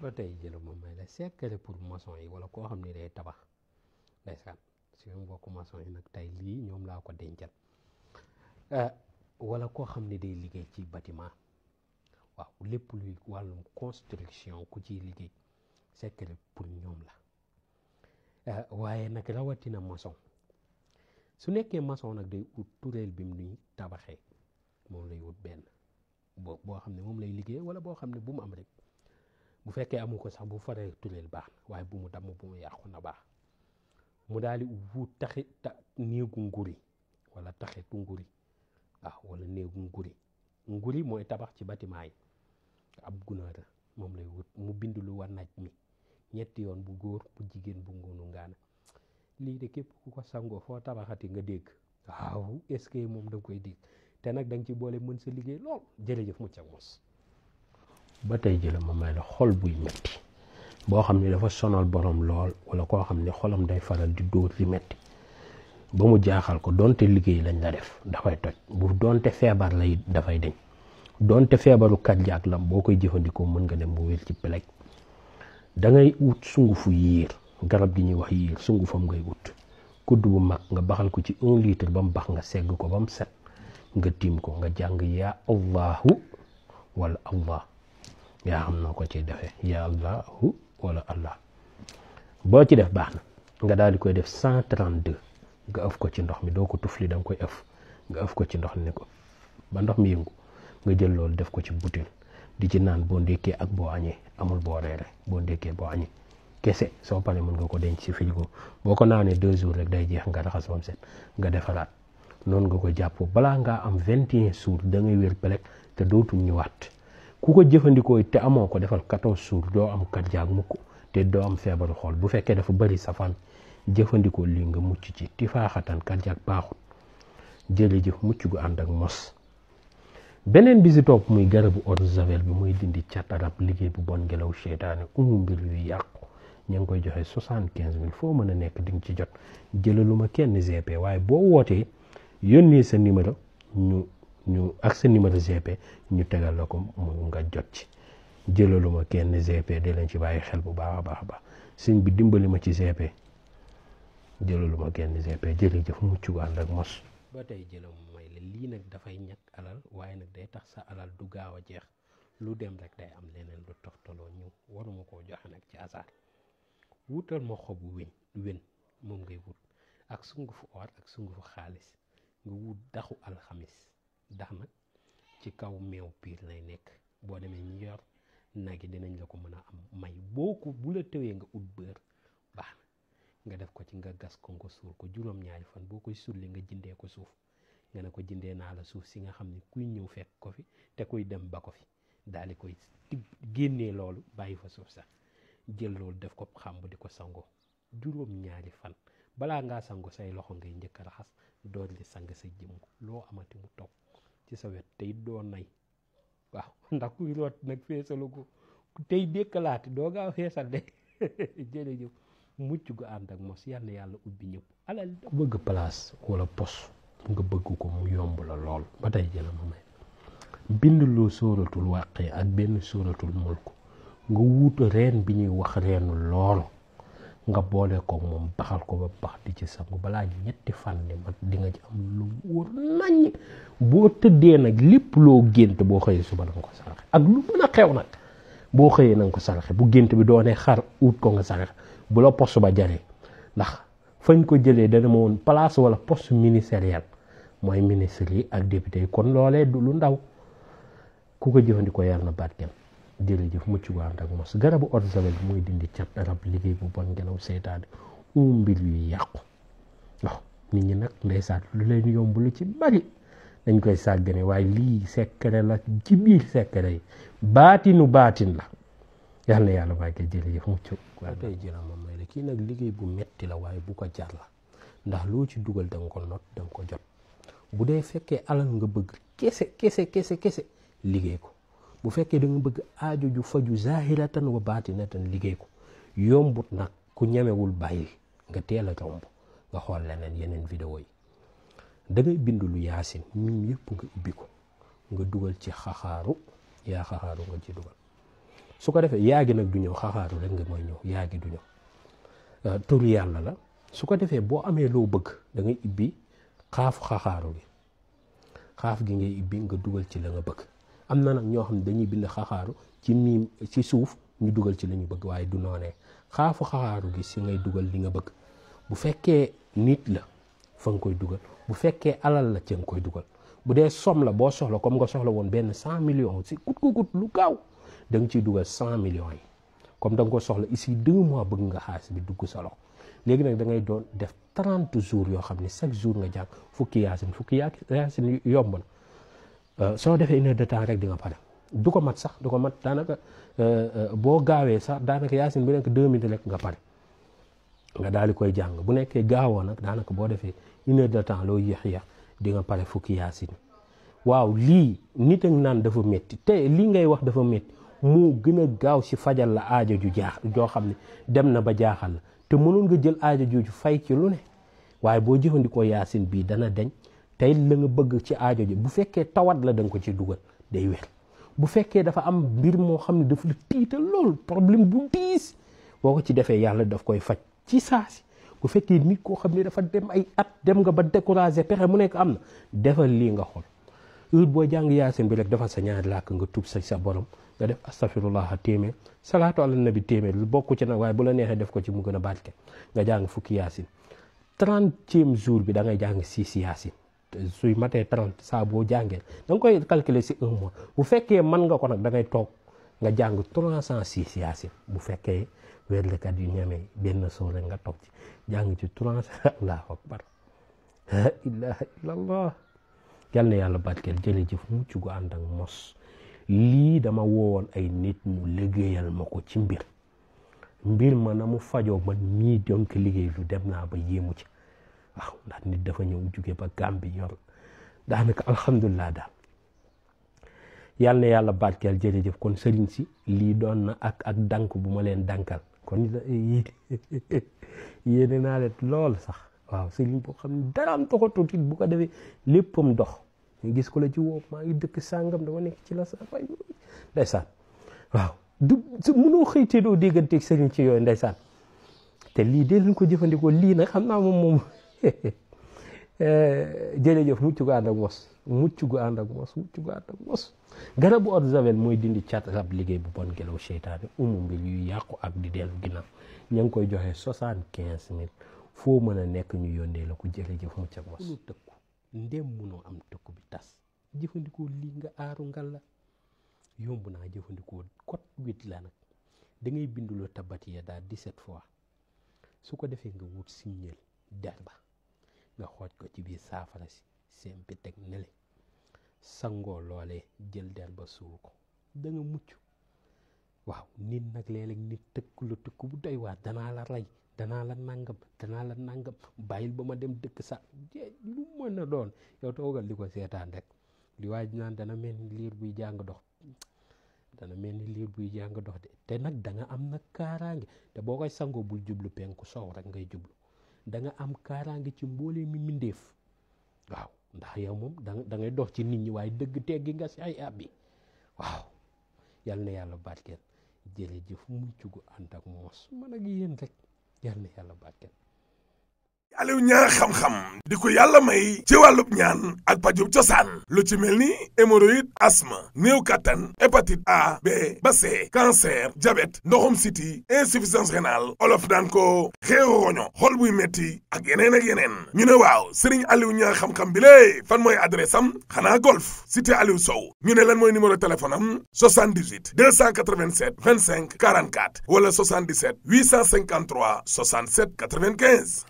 ba tey jëla moom may la secret pour maçon yi wala koo xam ne day tabax ndeysaan suñu mbokku maçon yi nag tey lii ñoom laa ko dencal wala koo xam ne day liggéey ci bâtiment waaw lépp luy wàllum construction ku ciy liggéey secret pour ñoom la waaye nag rawatina maçon su nekkee maçon nag day ut tureel bi mu nuy tabaxee moom lay wut benn boo xam ne moom lay liggéey wala boo xam ne bu mu am rek bu fekkee amu ko sax bu faree tureel baax na waaye bu mu damm bu mu yàqu na baax mu daal di wut néegu nguri wala taxitu nguri waaw wala néegu nguri mooy tabax ci bâtiment yi ab gunóor la moom lay wut mu bind lu war naj mi ñetti yoon bu góor bu jigéen bu ngunu ngaana lii de képp ku ko sangoo foo tabaxati nga dégg waaw est-ce que moom da nga koy dégg te nag da nga ci boole mën sa liggéey lool jërëjëf mucc ak mos ba tey jëla ma may la xol buy metti boo xam ne dafa sonal borom lool wala koo xam ne xolam day faral di dóor di metti ba mu jaaxal ko donte liggéey lañ la def dafay toj bu donte feebar lay dafay deñ donte feebaru cardiaque lam boo koy jëfandikoo mën nga dem bu wér ci peleg da ngay wut sungufu yiir garab gi ñuy wax yiir sungufam ngay wut kudd bu mag nga baxal ko ci 1 litre ba mu bax nga segg ko ba mu set nga tiim ko nga jàng yaa allahu wala allah yaa xam na ko ci defee yaa allahu wala allah boo ci def baax na nga daal di koy def 132 nga ëf ko ci ndox mi doo ko tufli da nga koy ëf nga ëf ko ci ndox ni ko ba ndox mi yëngu nga jël loolu def ko ci butéel di ci naan boo ndékkee ak boo añee amul boo reere boo ndékkee boo añee kese soo paree mën nga ko denc ci frigo boo ko naanee 2 jours rek day jeex nga raxas bam set nga defaraat noonu nga ko jàpp balaa ngaa am 21 jours da ngay wér pelek te dootul ñëwaat ku ko jëfandikoo te amoo ko defal 14 jours doo am cardiaque mukk te doo am feebaru xol bu fekkee dafa bari safaan jëfandikoo lii nga mucc ci tifaaxatan cardiaque baaxut jërëjëf mucc gu ànd ak mos beneen bi si topp muy garabu eau de javel bi muy dindi cat rab liggéey bu bon ngelaw seytaane mbir yu yàqu ñu ngi koy joxe 75 000 foo mën a nekk di nga ci jot jëlaluma kenn GP waaye boo wootee yónnee sa numéro ñu ak sa numéro GP ñu tegal la ko mu nga jot ci jëlaluma kenn GP di leen ci bàyyi xel bu baax a baax a baax sëñ bi dimbali ma ci GP jëlaluma kenn GP jërëjëf mucc gu ànd ak mos ba tey jëlam may la lii nag dafay ñàkk alal waaye nag day tax sa alal du gaaw a jeex lu dem rek day am leneen lu toftaloo ñëw waruma koo joxe nag ci hasard wutal ma xobu wen moom ngay wut ak sungufu or ak sungufu xaalis nga wut daxu alxamis dax nag ci kaw meew piir lay nekk boo demee ñu yor nag yi dinañ la ko mën a am may boo ko bu la tëwee nga ut bër baax na nga def ko ci nga gas ko nga suul ko juróom-ñaari fan boo koy sulli nga jëndee ko suuf nga ne ko jëndee naa la suuf si nga xam ne kuy ñëw fekk ko fi te kuy dem ba ko fi daal di koy génnee loolu bàyyi fa suuf sax jël loolu def ko xàmb di ko sangoo juróom-ñaari fan balaa ngaa sango say loxo ngay njëkk a raxas door di sang sa jëmm loo amati mu toog ci sa wet tey doo nay waaw ndax kuy root nag feesalu ko tey dékkalaati doo gaaw feesal de jërëjëf mucc gu ànd ak mos yal na yàlla ubbi ñëpp alal bëgg place wala pos nga bëgg ko mu yomb la lool ba tey jëla ma may bind loo sóoratul wàqee ak benn sóoratul mulk nga wuuta reen bi ñuy wax reenu loolu nga boole ko moom baxal ko ba bax di ci sangu balaa ñetti fan ne mat di nga ci am lu wóor naññ boo tëddee nag lépp loo gént boo xëyee suba na nga ko saraxe ak lu mën a xew nag boo xëyee na nga ko saraxe bu gént bi doonee xar ut ko nga saraxe bu la poste ba jaree ndax fañ ko jëlee dana ma woon place wala poste ministériel mooy ministre yi ak député yi kon loolee du lu ndaw ku ko jëfandikoo yàlla na barkeel jërëjëf mucc gu ànd ak mos garabu eau de javel bi mooy dindi cat rab liggéey bu bon ngelaw seytaane mbir yu yàqu waaw nit ñi nag ndeysaan lu leen yomb lu ci bari dañ koy sàggane waaye lii secret la ci biir secret yi baatin la yàlla na yàlla bàyyi jërëjëf mucc waaw tey jëla ma may la kii nag liggéey bu metti la waaye bu ko jar la ndax loo ci dugal da nga ko not da nga ko jot bu dee fekkee alal nga bëgg kese liggéey ko bu fekkee da nga bëgg aajo ju faju zahiratan wa baatinatan liggéey ko yombut nag ku ñemewul bàyyi nga teel a romb nga xool leneen yeneen vidéo yi da ngay bind lu yaasin mim yëpp nga ubbi ko nga dugal ci xaxaaru yaa xaxaaru nga ci dugal su ko defee yaa gi nag du ñëw, xaxaaru rek nga mooy ñëw, yaa gi du ñëw. turu yàlla la. su ko defee boo amee loo bëgg da ngay ibbi xaafu xaxaaru gi, xaaf gi ngay ibbi nga dugal ci la nga bëgg. am na nag ñoo xam ne dañuy bind xaxaaru ci miim ci suuf ñu dugal ci la ñu bëgg, waaye du noonee. xaafu xaxaaru gi si ngay dugal li nga bëgg. bu fekkee nit la fa nga koy dugal, bu fekkee alal la ci nga koy dugal. bu dee som la boo soxla comme nga soxla woon benn 100 millions si kut lu gaaw da nga ciy dugal 100 millions yi. comme da nga ko soxla ici 2 mois bëgg nga xaalis bi dugg sa loxo. léegi nag da ngay doon def 30 jours yoo xam ne chaque jour nga jàng fukki yaasin yomb na. soo defee 1 heure de temps rek di nga pare. du ko mat sax du ko mat daanaka boo gaawee sax daanaka yaasin bu nekk 2 minutes rek nga pare nga daal di koy jàng. bu nekkee gaawoo nag daanaka boo defee 1 heure de temps loo yéex di nga pare fukki yaasin. waaw lii nit ak naan dafa métti te lii ngay wax dafa métti moo gën a gaaw si fajal la aajo ju joo xam ne dem na ba jaaxal la te mënoon nga jël aajo jooju fay ci lu ne waaye boo jëfandikoo yaasin bii dana deñ tey la nga bëgg ci aajo ji. bu fekkee tawat la da nga ko ci dugal day wér. bu fekkee dafa am mbir moo xam ne dafa la tiital lool problème bu diis boo ko ci defee yàlla daf koy faj ci saasi. bu fekkee nit koo xam ne dafa dem ay at dem nga ba découragé pexe mu nekk am na defal lii nga xool heure boo jàng yaasin bi rek defal sa ñaari làkk nga tub sa borom nga def astafirullah téeméer salaatu ala nabi téeméer lu bokku ci nag waaye bu la neexee def ko ci mu gën a barke nga jàng fukki yaasin. 30e jour bi da ngay jàng 6 yaasin suy matee 30 saa boo jàngee da nga koy calculer si 1 mois. bu fekkee mën nga ko nag da ngay toog nga jàng 306 yaasin. bu fekkee wérlekat yu ñemee benn soo rek nga toog ci jàng ci 300 allahu akbar la ilaha illallah. yal na yàlla barkeel jërëjëf mucc gu ànd ak mos. lii dama woowoon ay nit ñu liggéeyal ma ko ci mbir ma na mu fajoo man mii doon ko liggéey lu dem naa ba yéemu ci. waaw ndax nit dafa ñëw jóge ba Gàmbi yor daanaka alhamdulilah daal. yal na yàlla barkeel jërëjëf kon sëriñ si lii doon na ak dank bu ma leen dankal kon yéene naa leen lool sax. waaw sëriñ boo xam ne daraam toxatuuti bu ko defee léppam dox nga gis ko la ci woo maa ngi dëkk sàngam dama nekk ci la sa fay ndeysaan. waaw du mënoo xëytee doo dégganteeg sëriñ ci yooyu ndeysaan. te lii dee leen ko jëfandikoo lii nag xam naa moom jërëjëf mucc gu ànd ak mos mucc gu ànd ak mos mucc gu ànd ak mos. garabu eau de javel mooy dindi cat rab liggéey bu bon gelaw seytaane mbir yu yàqu ak di dellu ginnaaw ña ngi koy joxe 75 000 foo mën a nekk ñu yónnee la ko jërëjëf mucc ak mos. tëkku ndem munoo am tëkku bi tas jëfandikoo lii nga aaru ngal la yomb naa jëfandikoo code 8 la nag da ngay binduloo tabatiya daal 17 fois su ko defee nga wut signal der ba nga xooj ko ci biir saafara si sempi teg nele sangoo loolee jël der ba suul ko da nga mucc. waaw nit nag léeg-léeg nit tëkku la tëkku bu doy waar danaa la rey danaa la nangam bàyyil ba ma dem dëkk sax lu mën a doon yow toogal di ko seetaan rek li waaj naan dana mel ni liir buy jàng dox de te nag da nga am nag kaaraange te boo koy sangoo bul jublu penku sow rek ngay jublu da nga am kaaraange ci mboolee mi mindeef. waaw ndax yow moom da ngay dox ci nit ñi waaye dëgg teggi nga si ay abbi. waaw yal na yàlla barkeel jërëjëf mucc gu ànd ak mos man ak yéen rek yal na yàlla barkeel. Aliou Niang xam-xam di ko yàlla may ci wàllub ñaan ak pajub cosaan lu ci mel ni hémorroïde asthme néew kattan hépatite A B ba C cancer diabète ndoxum siti insuffisance rénale olof daan ko xeeru roño xol buy metti ak yeneen ñu ne waaw Serigne Aliou Niang xam-xam bi lée fan mooy adresse am xanaa golf cité Aliou Sow ñu ne lan mooy numéro téléphone am 78 287 25 44 wala 77 853 67 95